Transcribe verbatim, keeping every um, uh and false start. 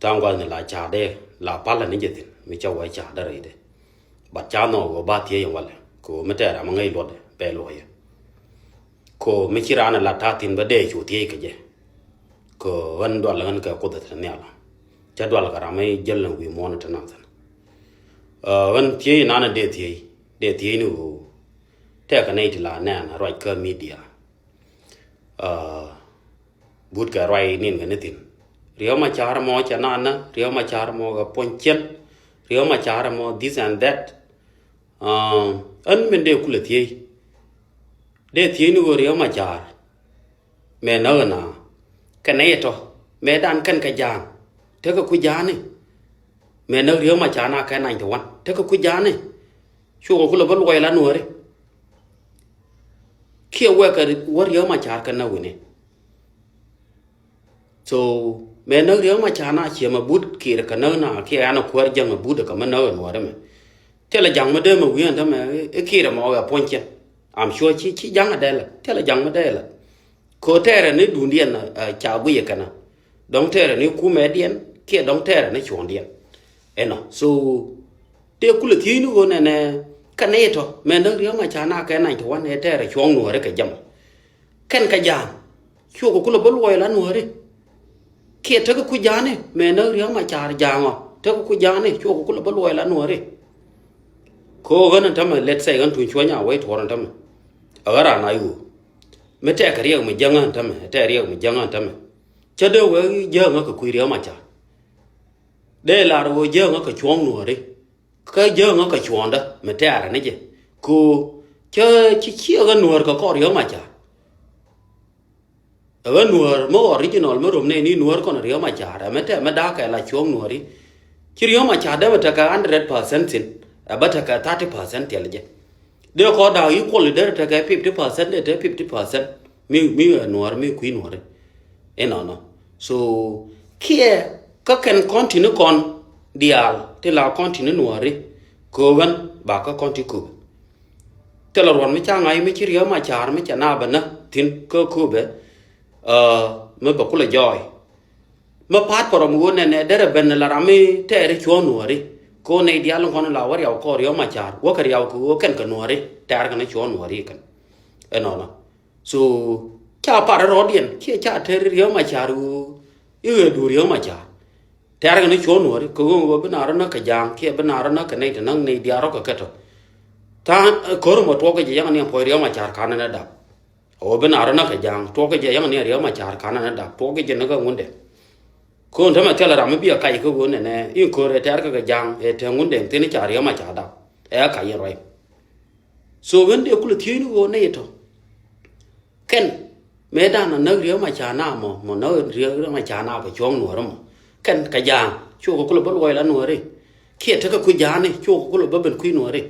Tha̱a̱ŋ gua̱thni la ca̱a̱dɛ la palä ni jɛ thi̱n mi ca wä ca̱a̱dä rɛydɛ. But ca nhɔk ɣöö ba thiec in walɛ kɛ ɣöö mi tɛɛr ram mi ŋäc luɔtdɛ bɛ luɔyɛ. Kɛ ɣöö mi ci raan ɛ la ta̱a̱ thi̱n bä dee cu thiec kɛ jɛ. Kɛ ɣöö ɣän dual ɣän kɛ Kuoth ɛ thi̱n nhial. Cä dual kɛ ram mi jäl ni wi̱i̱ muɔ̱ɔ̱n ɛ te nath thi̱n. Ɣän thiec inan ɛ dee thiec, dee thiec ni ɣöö tɛkɛ nɛy ti la nɛn ruac kä media. But kɛ ruac nin kɛ ni thi̱n. Riek Machar mɔ cɛ nanä, Riek Machar mɔ kɛ puɔ̱ny cɛn, Riek Machar mɔ this and that. Ɣän min dee kulɛ thiec. Dee thiec ni ɣöö Riek Machar mɛ näk ɛ na kɛ nɛy ɛ tɔ mɛ dan kɛn kɛ ja̱a̱ŋ. Tekɛ ku ja̱a̱ni mɛ näk Riek Machar na kɛ ninety one. Tekɛ ku ja̱a̱ni. Cuɔkɛ kulɛ bä luɔc la nuääri. Kiɛ wɛkɛ wä Riek Machar kɛ näk wi̱ni. So mɛ näk Riek Machar na ciɛ mɛ but kiɛɛr kɛ näk na kiɛ an a kuäär jäŋ mɛ but kɛ mɛ näk ɛ nuääri mɛ. Thilɛ ja̱ŋ mɛ dee mɛ wi̱i̱ ɛn tämɛ i̱ kiɛɛr mɛ ɣɔk ɛ puɔ̱ny cɛn. I'm sure ci ci ja̱ŋ a dee lɛ thilɛ ja̱ŋ mɛ dee lɛ. Kɛ ɣöö tɛɛrɛ ni duundiɛn ca guiyɛ kɛnɛ. Dɔ̱ŋ tɛɛrɛ ni kumɛdiɛn kiɛ dɔ̱ŋ tɛɛrɛ ni cuɔ̱ŋdiɛn. Ɛnɔ so tëë kulɛ thiec ni ɣöö nɛnɛ kɛ nɛy tɔ mɛ näk Riek Machar na kɛ ninety one ɛ tɛɛrɛ cuɔ̱ŋ nuääri kɛ jɛmɔ. Kɛn kɛ ja̱a̱ŋ cuɔkɛ kulɛ bä luɔc la nuääri. Kiɛ tekɛ ku ja̱a̱ni mɛ näk Riek Machar ja̱a̱ŋɔ tekɛ ku ja̱a̱ni cuɔkɛ kulɛ bä luɔc la nuääri. Kɛ ɣöö ɣän ɛn tämɛ let's say ɣän tuny cuɔ̱ny a wec tuɔɔr ɛn tämɛ. Ɛ ɣän raan a i̱ ɣöö mi tɛkɛ Riek mi jäŋä ɛn tämɛ tɛk Riek mi jäŋä ɛn tämɛ. Cä dee wee jäŋä kɛ kui̱ Riek Machar. Dee lar ɣöö jäŋä kɛ cuɔ̱ŋ nuääri. Kä jäŋä kɛ cuɔ̱ɔ̱ŋdä mi tɛɛrɛ ni jɛ. Kɛ ɣöö cä ci ciɛ ɣän nuäär kɛ kɔn Riek Machar. Ɛ ɣän nuäär mi original mi rom nɛy ni nuäär kɔn Riek Machar ɛ mi tɛɛ mi da̱a̱k kɛ la cuɔ̱ɔ̱ŋ nuääri. Ci Riek Machar dee bɛ tekɛ hundred percent thi̱n ɛ bä tekɛ thirty percent thil jɛ. Dee kɔn da̱a̱k equally dee tekɛ fifty percent dee te fifty percent. Mi mi ɛ nuäär mi kui̱ nuääri. Inɔnɔ so kiɛ kä kɛn kɔn ti̱ni kɔn diaal ti la kɔn ti̱ni nuääri. Kɛ ɣöö ɣän ba kä kɔn ti köpɛ. Thilɛ ruɔ̱n mi ca ŋa̱c mi ci Riek Machar mi ca na bɛ näk thi̱n kä köpɛ. Mi bɛ kulɛ jɔɔy mi pa̱a̱t pɔrɔm ɣöö nɛnɛ derɛ ben la ram mi tɛɛri cuɔ̱ɔ̱ŋ nuääri. Kɛ ɣöö nɛy diaal in kɔn la wä riaw kɔɔr Riek Machar wäkɛ riaw kɛ ɣöö kɛn kɛ nuääri tɛɛr kɛn cuɔ̱ɔ̱ŋ nuääri kɛn. Inɔnɔ so ca parɛ rɔɔdiɛn kiɛ ca tɛɛri Riek Machar ɣöö i̱ ɣee duur Riek Machar. Tɛ̈rkɛ ni cuɔ̱ɔ̱ŋ nuɔ̱ɔ̱ri kɛ ɣöö ɣöö bi na rɔ näk kɛ ja̱a̱ŋ kiɛ bi na rɔ näk kɛ nɛy ti näk nɛy diaal rɔ kɛ kɛ tɔ. Tha̱a̱ŋ ko̱r mɔ tuɔɔk kɛ jɛ yäŋ ni ɛn puɔ̱c Riek Machar ka̱n ɛn ɛ dap. Ɣöö bi na rɔ näk kɛ ja̱a̱ŋ tuɔɔk kɛ jɛ yäŋ ni ɛn Riek Machar ka̱n ɛn ɛ dap tuɔɔk kɛ jɛ ni kɛ ŋundɛ. Ko̱n tämɛ thilɛ ram mi bi ɛ kac kä ɣöö nɛnɛ in ko̱r ɛ tɛ̈rkɛ kɛ ja̱a̱ŋ ɛ te ŋundɛ thi̱n ca Riek Machar dap ɛ kac in ruac. So ɣän dee kulɛ thiec ni ɣöö nɛy tɔ. Kɛn mëë dan a näk Riek Machar na mɔ mɔ näk Riek Machar na kɛ cuɔ̱ɔ̱ŋ nuɔ̱ɔ̱ri mɔ. Kɛn kɛ ja̱a̱ŋ cuɔkɛ kulɛ bä luɔc la nuɔ̱ɔ̱ri. Kiɛ tekɛ kui̱ ja̱a̱ni cuɔkɛ kulɛ bä ben kui̱ nuɔ̱ɔ̱ri.